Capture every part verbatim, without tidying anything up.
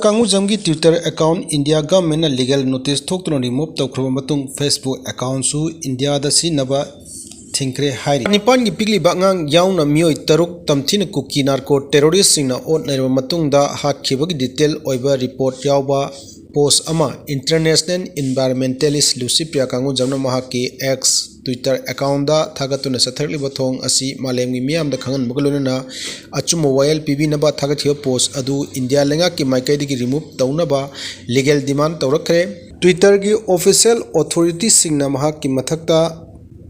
ꯀꯥꯡꯒꯨꯖꯝꯒꯤ Twitter account India governmentꯅ legal notice ꯊꯣꯛꯇꯨꯅ remove ꯇꯧꯈ꯭ꯔꯕ ꯃꯇꯨꯡ, Facebook accountꯁꯨ ꯏꯟꯗꯤꯌꯥꯗ ꯁꯤꯖꯤꯟꯅꯕ ꯊꯤꯡꯈ꯭ꯔꯦ ꯍꯥꯏꯔꯤ꯫ ꯅꯤꯄꯥꯟꯒꯤ ꯄꯤꯛꯂꯤꯕ ꯑꯉꯥꯡ ꯌꯥꯎꯅ ꯃꯤꯑꯣꯏ ꯇꯔꯨꯛ ꯇꯝꯊꯤꯅ ꯀꯨꯀꯤ narco terroristꯁꯤꯡꯅ ꯑꯣꯠ ꯅꯩꯔꯕ ꯃꯇꯨꯡꯗ ꯍꯥꯠꯈꯤꯕꯒꯤ detail ꯑꯣꯏꯕ report ꯌꯥꯎꯕ post ꯑꯃ international environmentalist ꯂꯨꯁꯤꯄ꯭ꯔꯤꯌꯥ ꯀꯥꯡꯒꯨꯖꯝꯅ ꯃꯍꯥꯛꯀꯤ X Twitter accountꯗ ꯊꯥꯒꯠꯇꯨꯅ ꯆꯠꯊꯔꯛꯂꯤꯕ ꯊꯧꯑꯣꯡ ꯑꯁꯤ ꯃꯥꯂꯦꯝꯒꯤ ꯃꯤꯌꯥꯝꯗ ꯈꯪꯍꯟꯕꯒ ꯂꯣꯏꯅꯅ ꯑꯆꯨꯝꯕ ꯋꯥꯌꯦꯜ ꯄꯤꯕꯤꯅꯕ ꯊꯥꯒꯠꯈꯤꯕ post ꯑꯗꯨ ꯏꯟꯗꯤꯌꯥ ꯂꯩꯉꯥꯛꯀꯤ ꯃꯥꯏꯀꯩꯗꯒꯤ remove ꯇꯧꯅꯕ legal demand ꯇꯧꯔꯛꯈ꯭ꯔꯦ꯫ Twitterꯒꯤ official authorityꯁꯤꯡꯅ ꯃꯍꯥꯛꯀꯤ ꯃꯊꯛꯇ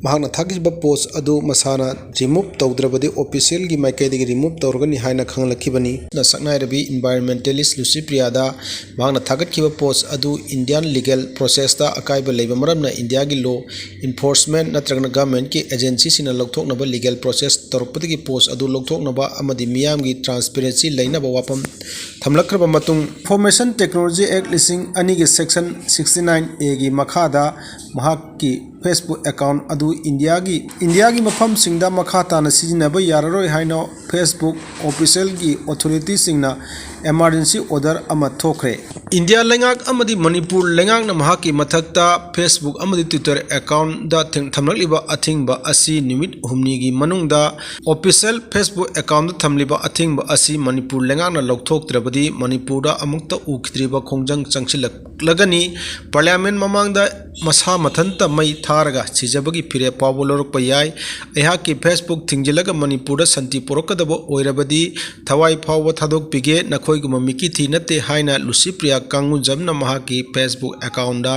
ꯃꯍꯥꯛꯅ ꯊꯥꯒꯠꯈꯤꯕ post ꯑꯗꯨ ꯃꯁꯥꯅ remove ꯇꯧꯗ꯭ꯔꯕꯗꯤ officialꯒꯤ ꯃꯥꯏꯀꯩꯗꯒꯤ remove ꯇꯧꯔꯒꯅꯤ ꯍꯥꯏꯅ ꯈꯪꯍꯜꯂꯛꯈꯤꯕꯅꯤ꯫ ꯁꯛꯅꯥꯏꯔꯕꯤ environmentalist ꯂꯨꯁꯤꯄ꯭ꯔꯤꯌꯥꯗ ꯃꯍꯥꯛꯅ ꯊꯥꯒꯠꯈꯤꯕ post ꯑꯗꯨ Indian legal processꯇ ꯑꯀꯥꯏꯕ ꯂꯩꯕ ꯃꯔꯝꯅ ꯏꯟꯗꯤꯌꯥꯒꯤ law enforcement ꯅꯠꯇ꯭ꯔꯒꯅ governmentꯀꯤ agencyꯁꯤꯡꯅ ꯂꯧꯊꯣꯛꯅꯕ legal process ꯇꯧꯔꯛꯄꯗꯒꯤ post ꯑꯗꯨ ꯂꯧꯊꯣꯛꯅꯕ ꯑꯃꯗꯤ ꯃꯤꯌꯥꯝꯒꯤ transparency ꯂꯩꯅꯕ ꯋꯥꯐꯝ ꯊꯝꯂꯛꯈ꯭ꯔꯕ ꯃꯇꯨꯡ, Information Technology Act ꯂꯤꯁꯤꯡ ꯑꯅꯤꯒꯤ section sixty nine Aꯒꯤ ꯃꯈꯥꯗ ꯃꯍꯥꯛꯀꯤ Facebook account ꯑꯗꯨ ꯏꯟꯗꯤꯌꯥꯒꯤ, ꯏꯟꯗꯤꯌꯥꯒꯤ ꯃꯐꯝꯁꯤꯡꯗ ꯃꯈꯥ ꯇꯥꯅ ꯁꯤꯖꯤꯟꯅꯕ ꯌꯥꯔꯔꯣꯏ ꯍꯥꯏꯅ Facebook officialꯒꯤ authorityꯁꯤꯡꯅ emergency order ꯑꯃ ꯊꯣꯛꯈ꯭ꯔꯦ꯫ ꯏꯟꯗꯤꯌꯥ ꯂꯩꯉꯥꯛ ꯑꯃꯗꯤ ꯃꯅꯤꯄꯨꯔ ꯂꯩꯉꯥꯛꯅ ꯃꯍꯥꯛꯀꯤ ꯃꯊꯛꯇ Facebook ꯑꯃꯗꯤ Twitter accountꯗ ꯊꯦꯡ-, ꯊꯝꯂꯛꯂꯤꯕ ꯑꯊꯤꯡꯕ ꯑꯁꯤ ꯅꯨꯃꯤꯠ ꯍꯨꯝꯅꯤꯒꯤ ꯃꯅꯨꯡꯗ official Facebook accountꯗ ꯊꯝꯂꯤꯕ ꯑꯊꯤꯡꯕ ꯑꯁꯤ ꯃꯅꯤꯄꯨꯔ ꯂꯩꯉꯥꯛꯅ ꯂꯧꯊꯣꯛꯇ꯭ꯔꯕꯗꯤ ꯃꯅꯤꯄꯨꯔꯗ ꯑꯃꯨꯛꯇ ꯎꯈꯤꯗ꯭ꯔꯤꯕ ꯈꯣꯡꯖꯪ ꯆꯪꯁꯤꯜꯂꯛꯂꯒꯅꯤ꯫ Parliament ꯃꯃꯥꯡꯗ ꯃꯁꯥ ꯃꯊꯟꯇ ꯃꯩ ꯊꯥꯔꯒ ꯁꯤꯖꯕꯒꯤ ꯐꯤꯔꯦꯞ ꯐꯥꯎꯕ ꯂꯧꯔꯛꯄ ꯌꯥꯏ꯫ ꯑꯩꯍꯥꯛꯀꯤ Facebook ꯊꯤꯡꯖꯤꯜꯂꯒ ꯃꯅꯤꯄꯨꯔꯗ ꯁꯥꯟꯇꯤ ꯄꯨꯔꯛꯀꯗꯕ ꯑꯣꯏꯔꯕꯗꯤ ꯊꯋꯥꯏ ꯐꯥꯎꯕ ꯊꯥꯗꯣꯛꯄꯤꯒꯦ, ꯅꯈꯣꯏꯒꯨꯝꯕ ꯃꯤꯀꯤ ꯊꯤ ꯅꯠꯇꯦ ꯍꯥꯏꯅ ꯂꯨꯁꯤꯄ꯭ꯔꯤꯌꯥ ꯀꯥꯡꯒꯨꯖꯝꯅ ꯃꯍꯥꯛꯀꯤ Facebook accountꯗ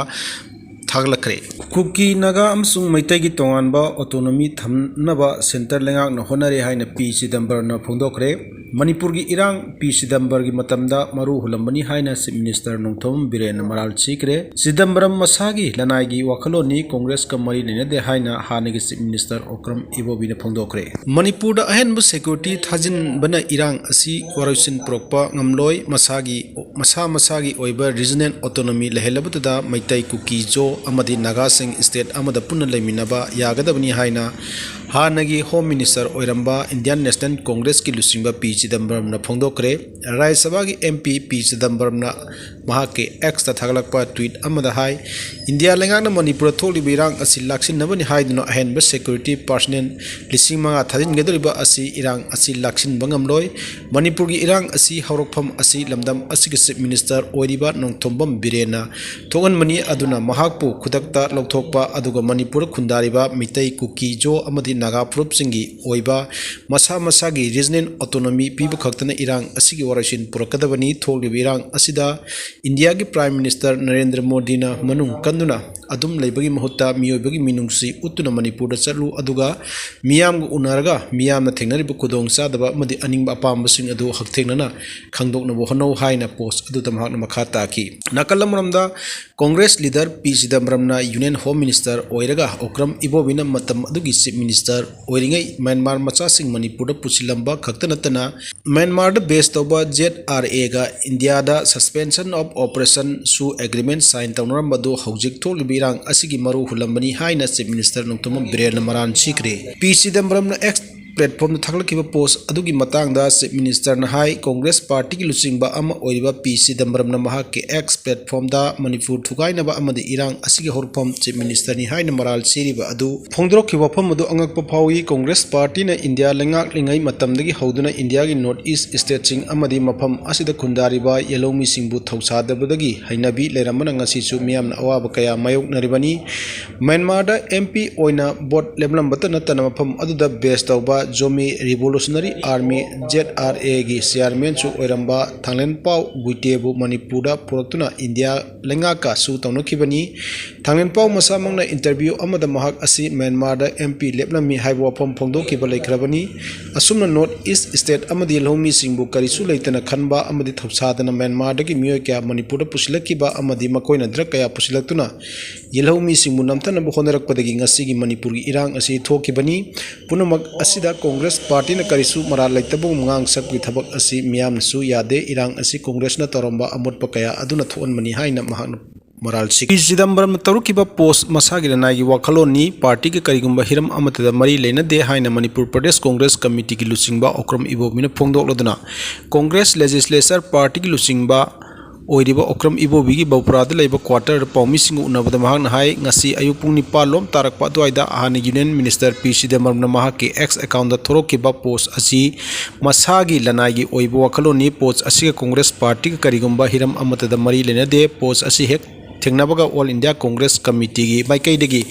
ꯊꯥꯒꯠꯂꯛꯈ꯭ꯔꯦ꯫ ꯀꯨꯀꯤ, ꯅꯥꯒꯥ ꯑꯃꯁꯨꯡ ꯃꯩꯇꯩꯒꯤ ꯇꯣꯉꯥꯟꯕ autonomy ꯊꯝꯅꯕ centre ꯂꯩꯉꯥꯛꯅ ꯍꯣꯠꯅꯔꯤ ꯍꯥꯏꯅ ꯄꯤ ꯆꯤꯗꯝꯕꯔꯝꯅ ꯐꯣꯡꯗꯣꯛꯈ꯭ꯔꯦ꯫ ꯃꯅꯤꯄꯨꯔꯒꯤ ꯏꯔꯥꯡ ꯄꯤ ꯆꯤꯗꯝꯕꯔꯒꯤ ꯃꯇꯝꯗ ꯃꯔꯨ ꯍꯨꯜꯂꯝꯕꯅꯤ ꯍꯥꯏꯅ Chief Minister ꯅꯣꯡꯊꯣꯝꯕꯝ ꯕꯤꯔꯦꯟꯅ ꯃꯔꯥꯜ ꯁꯤꯈ꯭ꯔꯦ꯫ ꯆꯤꯗꯝꯕꯔꯝ ꯃꯁꯥꯒꯤ ꯂꯅꯥꯏꯒꯤ ꯋꯥꯈꯜꯂꯣꯟꯅꯤ, ꯀꯣꯡꯒ꯭ꯔꯦꯁꯀ ꯃꯔꯤ ꯂꯩꯅꯗꯦ ꯍꯥꯏꯅ ꯍꯥꯟꯅꯒꯤ Chief Minister ꯑꯣꯀ꯭ꯔꯝ ꯏꯕꯣꯕꯤꯅ ꯐꯣꯡꯗꯣꯛꯈ꯭ꯔꯦ꯫ ꯃꯅꯤꯄꯨꯔꯗ ꯑꯍꯦꯟꯕ security ꯊꯥꯖꯤꯟꯕꯅ ꯏꯔꯥꯡ ꯑꯁꯤ ꯋꯥꯔꯣꯏꯁꯤꯟ ꯄꯨꯔꯛꯄ ꯉꯝꯂꯣꯏ꯫ ꯃꯁꯥꯒꯤ, ꯃꯁꯥ ꯃꯁꯥꯒꯤ ꯑꯣꯏꯕ regional autonomy ꯂꯩꯍꯜꯂꯕꯗꯨꯗ ꯃꯩꯇꯩ, ꯀꯨꯀꯤ, ꯖꯣ, ꯑꯃꯗꯤ ꯅꯥꯒꯥꯁꯤꯡ ꯁ꯭ꯇꯦꯠ ꯑꯃꯗ ꯄꯨꯟꯅ ꯂꯩꯃꯤꯟꯅꯕ ꯌꯥꯒꯗꯕꯅꯤ ꯍꯥꯏꯅ ꯍꯥꯟꯅꯒꯤ ꯍꯣꯝ ꯃꯤꯅꯤꯁꯇꯔ ꯑꯣꯏꯔꯝꯕ ꯏꯟꯗꯤꯌꯟ ꯅꯦꯁꯅꯦꯜ ꯀꯣꯡꯒ꯭ꯔꯦꯁꯀꯤ ꯂꯨꯆꯤꯡꯕ ꯄꯤ ꯆꯤꯗꯝꯕꯔꯝꯅ ꯐꯣꯡꯗꯣꯛꯈ꯭ꯔꯦ꯫ ꯔꯥꯖ꯭ꯌ ꯁꯚꯥꯒꯤ ꯑꯦꯝ ꯄꯤ ꯄꯤ ꯆꯤꯗꯝꯕꯔꯝꯅ ꯃꯍꯥꯛꯀꯤ ꯑꯦꯛꯁꯇ ꯊꯥꯒꯠꯂꯛꯄ ꯇ꯭ꯋꯤꯠ ꯑꯃꯗ ꯍꯥꯏ, ꯏꯟꯗꯤꯌꯥ ꯂꯩꯉꯥꯛꯅ ꯃꯅꯤꯄꯨꯔꯗ ꯊꯣꯛꯂꯤꯕ ꯏꯔꯥꯡ ꯑꯁꯤ ꯂꯥꯛꯁꯤꯟꯅꯕꯅꯤ ꯍꯥꯏꯗꯨꯅ ꯑꯍꯦꯟꯕ ꯁꯦꯀ꯭ꯌꯨꯔꯤꯇꯤ ꯄꯥꯔꯁꯅꯦꯜ ꯂꯤꯁꯤꯡ ꯃꯉꯥ ꯊꯥꯖꯤꯟꯒꯗꯧꯔꯤꯕ ꯑꯁꯤ ꯏꯔꯥꯡ ꯑꯁꯤ ꯂꯥꯛꯁꯤꯟꯕ ꯉꯝꯂꯣꯏ꯫ ꯃꯅꯤꯄꯨꯔꯒꯤ ꯏꯔꯥꯡ ꯑꯁꯤ ꯍꯧꯔꯛꯐꯝ ꯑꯁꯤ ꯂꯝꯗꯝ ꯑꯁꯤꯒꯤ ꯆꯤꯐ ꯃꯤꯅꯤꯁꯇꯔ ꯑꯣꯏꯔꯤꯕ ꯅꯣꯡꯊꯣꯝꯕꯝ ꯕꯤꯔꯦꯟꯅ ꯊꯣꯛꯍꯟꯕꯅꯤ꯫ ꯑꯗꯨꯅ ꯃꯍꯥꯛꯄꯨ ꯈꯨꯗꯛꯇ ꯂꯧꯊꯣꯛꯄ, ꯑꯗꯨꯒ ꯃꯅꯤꯄꯨꯔꯗ ꯈꯨꯟꯗꯥꯔꯤꯕ ꯃꯤꯇꯩ, ꯀꯨꯀꯤ, ꯖꯣ ꯑꯃꯗꯤ ꯅꯥꯒꯥ ꯐꯨꯔꯨꯞꯁꯤꯡꯒꯤ ꯑꯣꯏꯕ ꯃꯁꯥ ꯃꯁꯥꯒꯤ ꯔꯤꯖꯅꯦꯜ ꯑꯣꯇꯣꯅꯣꯃꯤ ꯄꯤꯕ ꯈꯛꯇꯅ ꯏꯔꯥꯡ ꯑꯁꯤꯒꯤ ꯋꯥꯔꯣꯏꯁꯤꯟ ꯄꯨꯔꯛꯀꯗꯕꯅꯤ꯫ ꯊꯣꯛꯂꯤꯕ ꯏꯔꯥꯡ ꯑꯁꯤꯗ ꯏꯟꯗꯤꯌꯥꯒꯤ ꯄ꯭ꯔꯥꯏꯝ ꯃꯤꯅꯤꯁꯇꯔ ꯅꯔꯦꯟꯗ꯭ꯔ ꯃꯣꯗꯤꯅ ꯃꯅꯨꯡ ꯀꯟꯗꯨꯅ ꯑꯗꯨꯝ ꯂꯩꯕꯒꯤ ꯃꯍꯨꯠꯇ ꯃꯤꯑꯣꯏꯕꯒꯤ ꯃꯤꯅꯨꯡꯁꯤ ꯎꯠꯇꯨꯅ ꯃꯅꯤꯄꯨꯔꯗ ꯆꯠꯂꯨ, ꯑꯗꯨꯒ ꯃꯤꯌꯥꯝꯒ ꯎꯅꯔꯒ ꯃꯤꯌꯥꯝꯅ ꯊꯦꯡꯅꯔꯤꯕ ꯈꯨꯗꯣꯡꯆꯥꯗꯕ ꯑꯃꯗꯤ ꯑꯅꯤꯡꯕ ꯑꯄꯥꯝꯕꯁꯤꯡ ꯑꯗꯨ ꯍꯛꯊꯦꯡꯅꯅ ꯈꯪꯗꯣꯛꯅꯕ ꯍꯣꯠꯅꯧ ꯍꯥꯏꯅ ꯄꯣꯁ ꯑꯗꯨꯗ ꯃꯍꯥꯛꯅ ꯃꯈꯥ ꯇꯥꯈꯤ꯫ ꯅꯥꯀꯜ ꯑꯃꯔꯣꯝꯗ ꯀꯣꯡꯒ꯭ꯔꯦꯁ ꯂꯤꯗꯔ ꯄꯤ ꯆꯤꯗꯝꯕꯔꯝꯅ ꯌꯨꯅꯤꯌꯟ ꯍꯣꯝ ꯃꯤꯅꯤꯁꯇꯔ ꯑꯣꯏꯔꯒ ꯑꯣꯀ꯭ꯔꯝ ꯏꯕꯣꯕꯤꯅ ꯃꯇꯝ ꯑꯗꯨꯒꯤ ꯆꯤꯐ ꯃꯤꯅꯤꯁꯇꯔ ꯑꯣꯏꯔꯤꯉꯩ ꯃ꯭ꯌꯥꯟꯃꯥꯔ ꯃꯆꯥꯁꯤꯡ ꯃꯅꯤꯄꯨꯔꯗ ꯄꯨꯁꯤꯜꯂꯝꯕ ꯈꯛꯇ ꯅꯠꯇꯅ ꯃ꯭ꯌꯥꯟꯃꯥꯔꯗ ꯕꯦꯁ ꯇꯧꯕ ꯖꯦꯠ ꯑꯥꯔ ꯑꯦꯒ ꯏꯟꯗꯤꯌꯥꯗ Suspension of Operation ꯁꯨ ꯑꯦꯒ꯭ꯔꯤꯃꯦꯟ ꯁꯥꯏꯟ ꯇꯧꯅꯔꯝꯕꯗꯨ ꯍꯧꯖꯤꯛ ꯊꯣꯛꯂꯤꯕ ꯏꯔꯥꯡ ꯑꯁꯤꯒꯤ ꯃꯔꯨ ꯍꯨꯜꯂꯝꯕꯅꯤ ꯍꯥꯏꯅ ꯆꯤꯐ ꯃꯤꯅꯤꯁꯇꯔ ꯅꯣꯡꯊꯣꯝꯕꯝ ꯕꯤꯔꯦꯟꯅ ꯃꯔꯥꯜ ꯁꯤꯈ꯭ꯔꯦ꯫ ꯄꯤ ꯆꯤꯗꯝꯕꯔꯝꯅ ꯑꯦꯛꯁ ꯄ꯭ꯂꯦꯠꯐꯣꯝꯗ ꯊꯥꯒꯠꯂꯛꯈꯤꯕ ꯄꯣꯁ ꯑꯗꯨꯒꯤ ꯃꯇꯥꯡꯗ ꯆꯤꯐ ꯃꯤꯅꯤꯁꯇꯔꯅ ꯍꯥꯏ, ꯀꯣꯡꯒ꯭ꯔꯦꯁ ꯄꯥꯔꯇꯤꯒꯤ ꯂꯨꯆꯤꯡꯕ ꯑꯃ ꯑꯣꯏꯔꯤꯕ ꯄꯤ ꯆꯤꯗꯝꯕꯔꯝꯅ ꯃꯍꯥꯛꯀꯤ ꯑꯦꯛꯁ ꯄ꯭ꯂꯦꯠꯐꯣꯝꯗ ꯃꯅꯤꯄꯨꯔ ꯊꯨꯒꯥꯏꯅꯕ ꯑꯃꯗꯤ ꯏꯔꯥꯡ ꯑꯁꯤꯒꯤ ꯍꯧꯔꯛꯐꯝ ꯆꯤꯐ ꯃꯤꯅꯤꯁꯇꯔꯅꯤ ꯍꯥꯏꯅ ꯃꯔꯥꯜ ꯁꯤꯔꯤꯕ ꯑꯗꯨ ꯐꯣꯡꯗꯣꯔꯛꯈꯤꯕ ꯋꯥꯐꯝ ꯑꯗꯨ ꯑꯉꯛꯄ ꯐꯥꯎꯏ꯫ ꯀꯣꯡꯒ꯭ꯔꯦꯁ ꯄꯥꯔꯇꯤꯅ ꯏꯟꯗꯤꯌꯥ ꯂꯩꯉꯥꯛꯂꯤꯉꯩ ꯃꯇꯝꯗꯒꯤ ꯍꯧꯗꯨꯅ ꯏꯟꯗꯤꯌꯥꯒꯤ ꯅꯣꯔꯠ ꯏꯁ ꯁ꯭ꯇꯦꯠꯁꯤꯡ ꯑꯃꯗꯤ ꯃꯐꯝ ꯑꯁꯤꯗ ꯈꯨꯟꯗꯥꯔꯤꯕ ꯌꯦꯜꯍꯧꯃꯤꯁꯤꯡꯕꯨ ꯊꯧꯁꯥꯗꯕꯗꯒꯤ ꯍꯩꯅꯕꯤ ꯂꯩꯔꯝꯕꯅ ꯉꯁꯤꯁꯨ ꯃꯤꯌꯥꯝꯅ ꯑꯋꯥꯕ ꯀꯌꯥ ꯃꯥꯌꯣꯛꯅꯔꯤꯕꯅꯤ꯫ ꯃ꯭ꯌꯥꯟꯃꯥꯔꯗ ꯑꯦꯝ ꯄꯤ ꯑꯣꯏꯅ ꯚꯣꯠ ꯂꯦꯞꯂꯝꯕꯇ ꯅꯠꯇꯅ ꯃꯐꯝ ꯑꯗꯨꯗ ꯕꯦꯁ ꯇꯧꯕ Zomi revolutionary army, Z R ꯑꯦꯒꯤ ꯆꯤꯌꯥꯔꯃꯦꯟꯁꯨ ꯑꯣꯏꯔꯝꯕ ꯊꯥꯡꯂꯦꯟꯄꯥꯎ ꯒꯨꯏꯇꯦꯕꯨ ꯃꯅꯤꯄꯨꯔꯗ ꯄꯨꯔꯛꯇꯨꯅ ꯏꯟꯗꯤꯌꯥ ꯂꯩꯉꯥꯛꯀ ꯁꯨ ꯇꯧꯅꯈꯤꯕꯅꯤ꯫ ꯊꯥꯡꯂꯦꯟꯄꯥꯎ ꯃꯁꯥꯃꯛꯅ ꯏꯟꯇꯔꯚ꯭ꯌꯨ ꯑꯃꯗ ꯃꯍꯥꯛ ꯑꯁꯤ ꯃ꯭ꯌꯥꯟꯃꯥꯔꯗ ꯑꯦꯝ ꯄꯤ ꯂꯦꯞꯂꯝꯃꯤ ꯍꯥꯏꯕ ꯋꯥꯐꯝ ꯐꯣꯡꯗꯣꯛꯈꯤꯕ ꯂꯩꯈ꯭ꯔꯕꯅꯤ꯫ ꯑꯁꯨꯝꯅ ꯅꯣꯔꯠ ꯏꯁ ꯁ꯭ꯇꯦꯠ ꯑꯃꯗꯤ ꯂꯧꯃꯤꯁꯤꯡꯕꯨ ꯀꯔꯤꯁꯨ ꯂꯩꯇꯅ ꯈꯟꯕ ꯑꯃꯗꯤ ꯊꯧꯁꯥꯗꯅ ꯃ꯭ꯌꯥꯟꯃꯥꯔꯗꯒꯤ ꯃꯤꯑꯣꯏ ꯀꯌꯥ ꯃꯅꯤꯄꯨꯔꯗ ꯄꯨꯁꯤꯜꯂꯛꯈꯤꯕ ꯑꯃꯗꯤ ꯃꯈꯣꯏꯅ ꯗ꯭ꯔꯒ ꯀꯌꯥ ꯄꯨꯁꯤꯜꯂꯛꯇꯨꯅ ꯌꯦꯜꯍꯧꯃꯤꯁꯤꯡꯕꯨ ꯅꯝꯊꯅꯕ ꯍꯣꯠꯅꯔꯛꯄꯗꯒꯤ ꯉꯁꯤꯒꯤ ꯃꯅꯤꯄꯨꯔꯒꯤ ꯏꯔꯥꯡ ꯑꯁꯤ ꯊꯣꯛꯈꯤꯕꯅꯤ꯫ ꯄꯨꯝꯅꯃꯛ ꯑꯁꯤꯗ ꯀꯣꯡꯒ꯭ꯔꯦꯁ ꯄꯥꯔꯇꯤꯅ ꯀꯔꯤꯁꯨ ꯃꯔꯥꯜ ꯂꯩꯇꯕꯒꯨꯝ ꯉꯥꯡ ꯁꯛꯄꯒꯤ ꯊꯕꯛ ꯑꯁꯤ ꯃꯤꯌꯥꯝꯅꯁꯨ ꯌꯥꯗꯦ꯫ ꯏꯔꯥꯡ ꯑꯁꯤ ꯀꯣꯡꯒ꯭ꯔꯦꯁꯅ ꯇꯧꯔꯝꯕ ꯑꯃꯣꯠꯄ ꯀꯌꯥ ꯑꯗꯨꯅ ꯊꯣꯛꯍꯟꯕꯅꯤ ꯍꯥꯏꯅ ꯃꯍꯥꯛꯅ ꯃꯔꯥꯜꯁꯤꯡ꯫ ꯄꯤ ꯆꯤꯗꯝꯕꯔꯝꯅ ꯇꯧꯔꯛꯈꯤꯕ ꯄꯣꯁ ꯃꯁꯥꯒꯤ ꯂꯅꯥꯏꯒꯤ ꯋꯥꯈꯜꯂꯣꯟꯅꯤ, ꯄꯥꯔꯇꯤꯒ ꯀꯔꯤꯒꯨꯝꯕ ꯍꯤꯔꯝ ꯑꯃꯠꯇꯗ ꯃꯔꯤ ꯂꯩꯅꯗꯦ ꯍꯥꯏꯅ ꯃꯅꯤꯄꯨꯔ ꯄ꯭ꯔꯗꯦꯁ ꯀꯣꯡꯒ꯭ꯔꯦꯁ ꯀꯃꯤꯇꯤꯒꯤ ꯂꯨꯆꯤꯡꯕ ꯑꯣꯀ꯭ꯔꯝ ꯏꯕꯣꯕꯤꯅ ꯐꯣꯡꯗꯣꯛꯂꯗꯨꯅ ꯀꯣꯡꯒ꯭ꯔꯦꯁ ꯂꯦꯖꯤꯁꯂꯦꯆꯔ ꯄꯥꯔꯇꯤꯒꯤ ꯂꯨꯆꯤꯡꯕ ꯑꯣꯏꯔꯤꯕ ꯑꯣꯀ꯭ꯔꯝ ꯏꯕꯣꯕꯤꯒꯤ ꯕꯧꯄ꯭ꯔꯥꯗ ꯂꯩꯕ ꯀ꯭ꯋꯥꯇꯔꯗ ꯄꯥꯎꯃꯤꯁꯤꯡꯒ ꯎꯅꯕꯗ ꯃꯍꯥꯛꯅ ꯍꯥꯏ, ꯉꯁꯤ ꯑꯌꯨꯛ ꯄꯨꯡ ꯅꯤꯄꯥꯟ ꯂꯣꯝ ꯇꯥꯔꯛꯄ ꯑꯗꯨꯋꯥꯏꯗ ꯍꯥꯟꯅꯒꯤ ꯌꯨꯅꯤꯌꯟ ꯃꯤꯅꯤꯁꯇꯔ ꯄꯤ ꯆꯤꯗꯝꯕꯔꯝꯅ ꯃꯍꯥꯛꯀꯤ ꯑꯦꯛꯁ ꯑꯦꯀꯥꯎꯟꯗ ꯊꯣꯔꯛꯈꯤꯕ ꯄꯣꯁ ꯑꯁꯤ ꯃꯁꯥꯒꯤ ꯂꯅꯥꯏꯒꯤ ꯑꯣꯏꯕ ꯋꯥꯈꯜꯂꯣꯟꯅꯤ꯫ ꯄꯣꯁ ꯑꯁꯤꯒ ꯀꯣꯡꯒ꯭ꯔꯦꯁ ꯄꯥꯔꯇꯤꯒ ꯀꯔꯤꯒꯨꯝꯕ ꯍꯤꯔꯝ ꯑꯃꯠꯇꯗ ꯃꯔꯤ ꯂꯩꯅꯗꯦ꯫ ꯄꯣꯁ ꯑꯁꯤ ꯍꯦꯛ ꯊꯦꯡꯅꯕꯒ ꯑꯣꯜ ꯏꯟꯗꯤꯌꯥ ꯀꯣꯡꯒ꯭ꯔꯦꯁ ꯀꯃꯤꯇꯤꯒꯤ ꯃꯥꯏꯀꯩꯗꯒꯤ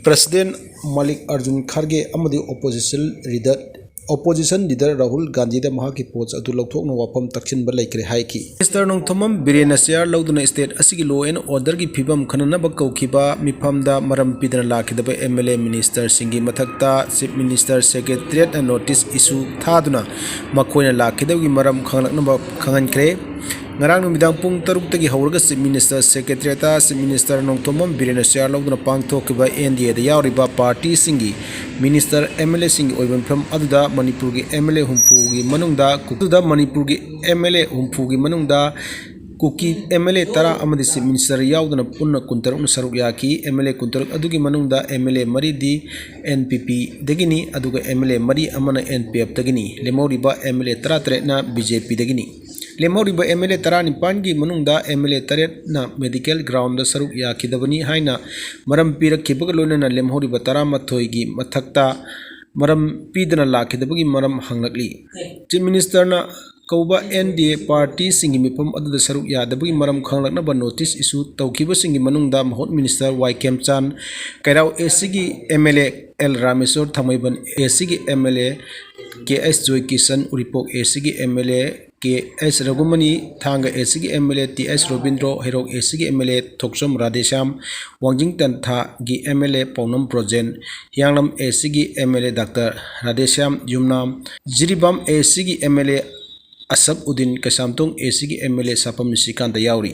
ꯄ꯭ꯔꯁꯤꯗꯦꯟ ꯃꯥꯂꯤꯛ ꯑꯔꯖꯨꯟ ꯈꯥꯔꯒꯦ ꯑꯃꯗꯤ opposition leader, opposition leader Rahul ꯒꯥꯟꯙꯤꯗ ꯃꯍꯥꯛꯀꯤ ꯄꯣꯁ ꯑꯗꯨ ꯂꯧꯊꯣꯛꯅꯕ ꯋꯥꯐꯝ ꯇꯛꯁꯤꯟꯕ ꯂꯩꯈ꯭ꯔꯦ ꯍꯥꯏꯈꯤ꯫ ꯃꯤꯅꯤꯁꯇꯔ ꯅꯣꯡꯊꯣꯝꯕꯝ ꯕꯤꯔꯦꯟꯅ ꯆꯤꯌꯥꯔ ꯂꯧꯗꯨꯅ ꯁ꯭ꯇꯦꯠ ꯑꯁꯤꯒꯤ law and orderꯒꯤ ꯐꯤꯕꯝ ꯈꯟꯅꯅꯕ ꯀꯧꯈꯤꯕ ꯃꯤꯐꯝꯗ ꯃꯔꯝ ꯄꯤꯗꯅ ꯂꯥꯛꯈꯤꯗꯕ ꯑꯦꯝ ꯑꯦꯜ ꯑꯦ ꯃꯤꯅꯤꯁꯇꯔꯁꯤꯡꯒꯤ ꯃꯊꯛꯇ ꯆꯤꯐ ꯃꯤꯅꯤꯁꯇꯔ ꯁꯦꯀ꯭ꯔꯦꯇꯔꯤꯌꯦꯠꯅ ꯅꯣꯇꯤꯁ ꯏꯁꯨ ꯊꯥꯗꯨꯅ ꯃꯈꯣꯏꯅ ꯂꯥꯛꯈꯤꯗꯕꯒꯤ ꯃꯔꯝ ꯈꯪꯂꯛꯅꯕ ꯈꯪꯍꯟꯈ꯭ꯔꯦ꯫ ꯉꯔꯥꯡ ꯅꯨꯃꯤꯗꯥꯡ ꯄꯨꯡ ꯇꯔꯨꯛꯇꯒꯤ ꯍꯧꯔꯒ ꯆꯤꯐ ꯃꯤꯅꯤꯁꯇꯔ ꯁꯦꯀ꯭ꯔꯦꯇꯔꯤꯌꯦꯠꯇ ꯆꯤꯐ ꯃꯤꯅꯤꯁꯇꯔ ꯅꯣꯡꯊꯣꯝꯕꯝ ꯕꯤꯔꯦꯟꯅ ꯆꯤꯌꯥꯔ ꯂꯧꯗꯨꯅ ꯄꯥꯡꯊꯣꯛꯈꯤꯕ ꯑꯦꯟ ꯗꯤ ꯑꯦꯗ ꯌꯥꯎꯔꯤꯕ ꯄꯥꯔꯇꯤꯁꯤꯡꯒꯤ ꯃꯤꯅꯤꯁꯇꯔ, ꯑꯦꯝ ꯑꯦꯜ ꯑꯦꯁꯤꯡꯒꯤ ꯑꯣꯏꯕ ꯃꯤꯐꯝ ꯑꯗꯨꯗ ꯃꯅꯤꯄꯨꯔꯒꯤ ꯑꯦꯝ ꯑꯦꯜ ꯑꯦ ꯍꯨꯝꯐꯨꯒꯤ ꯃꯅꯨꯡꯗ, ꯑꯗꯨꯗ ꯃꯅꯤꯄꯨꯔꯒꯤ ꯑꯦꯝ ꯑꯦꯜ ꯑꯦ ꯍꯨꯝꯐꯨꯒꯤ ꯃꯅꯨꯡꯗ ꯀꯨꯀꯤ ꯑꯦꯝ ꯑꯦꯜ ꯑꯦ ꯇꯔꯥ ꯑꯃꯗꯤ ꯆꯤꯐ ꯃꯤꯅꯤꯁꯇꯔ ꯌꯥꯎꯗꯅ ꯄꯨꯟꯅ ꯀꯨꯟꯇꯔꯨꯛꯅ ꯁꯔꯨꯛ ꯌꯥꯈꯤ꯫ ꯑꯦꯝ ꯑꯦꯜ ꯑꯦ ꯀꯨꯟꯇꯔꯨꯛ ꯑꯗꯨꯒꯤ ꯃꯅꯨꯡꯗ ꯑꯦꯝ ꯑꯦꯜ ꯑꯦ ꯃꯔꯤꯗꯤ ꯑꯦꯟ ꯄꯤ ꯄꯤꯗꯒꯤꯅꯤ, ꯑꯗꯨꯒ ꯑꯦꯝ ꯑꯦꯜ ꯑꯦ ꯃꯔꯤ ꯑꯃꯅ ꯑꯦꯟ ꯄꯤ ꯑꯦꯐꯇꯒꯤꯅꯤ꯫ ꯂꯦꯝꯍꯧꯔꯤꯕ ꯑꯦꯝ ꯑꯦꯜ ꯑꯦ ꯇꯔꯥꯇꯔꯦꯠꯅ ꯕꯤ ꯖꯦ ꯄꯤꯗꯒꯤꯅꯤ꯫ ꯂꯦꯝꯍꯧꯔꯤꯕ ꯑꯦꯝ ꯑꯦꯜ ꯑꯦ ꯇꯔꯥꯅꯤꯄꯥꯟꯒꯤ ꯃꯅꯨꯡꯗ ꯑꯦꯝ ꯑꯦꯜ ꯑꯦ ꯇꯔꯦꯠꯅ ꯃꯦꯗꯤꯀꯦꯜ ꯒ꯭ꯔꯥꯎꯟꯗ ꯁꯔꯨꯛ ꯌꯥꯈꯤꯗꯕꯅꯤ ꯍꯥꯏꯅ ꯃꯔꯝ ꯄꯤꯔꯛꯈꯤꯕꯒ ꯂꯣꯏꯅꯅ ꯂꯦꯝꯍꯧꯔꯤꯕ ꯇꯔꯥꯃꯥꯊꯣꯏꯒꯤ ꯃꯊꯛꯇ ꯃꯔꯝ ꯄꯤꯗꯅ ꯂꯥꯛꯈꯤꯗꯕꯒꯤ ꯃꯔꯝ ꯍꯪꯂꯛꯂꯤ꯫ ꯆꯤꯐ ꯃꯤꯅꯤꯁꯇꯔꯅ ꯀꯧꯕ ꯑꯦꯟ ꯗꯤ ꯑꯦ ꯄꯥꯔꯇꯤꯁꯤꯡꯒꯤ ꯃꯤꯐꯝ ꯑꯗꯨꯗ ꯁꯔꯨꯛ ꯌꯥꯗꯕꯒꯤ ꯃꯔꯝ ꯈꯪꯂꯛꯅꯕ ꯅꯣꯇꯤꯁ ꯏꯁꯨ ꯇꯧꯈꯤꯕꯁꯤꯡꯒꯤ ꯃꯅꯨꯡꯗ ꯃꯍꯨꯠ ꯃꯤꯅꯤꯁꯇꯔ ꯋꯥꯏ ꯈꯦꯝꯆꯥꯟ, ꯀꯩꯔꯥꯎ ꯑꯦ ꯁꯤꯒꯤ M L A L Rameshwar, Thangmeiband A ꯁꯤꯒꯤ M L A K H Joykishan, Uripok A ꯁꯤꯒꯤ M L A K H Raghumani, Thanga A ꯁꯤꯒꯤ M L A T H Robindro, Heirok A ꯁꯤꯒꯤ M L A Thokchom Radheshyam, Wangjing ꯇꯦꯟꯊꯥꯒꯤ M L A ꯄꯥꯎꯅꯝ Brojen, Hiyanglam A ꯁꯤꯒꯤ M L A doctor Radheshyam Yumnam, Jiribam A ꯁꯤꯒꯤ M L A Ashab Uddin, Keishamthong A ꯁꯤꯒꯤ M L ꯑꯦ ꯁꯥꯄꯝ ꯅꯤꯁꯤꯀꯥꯟꯇ ꯌꯥꯎꯔꯤ꯫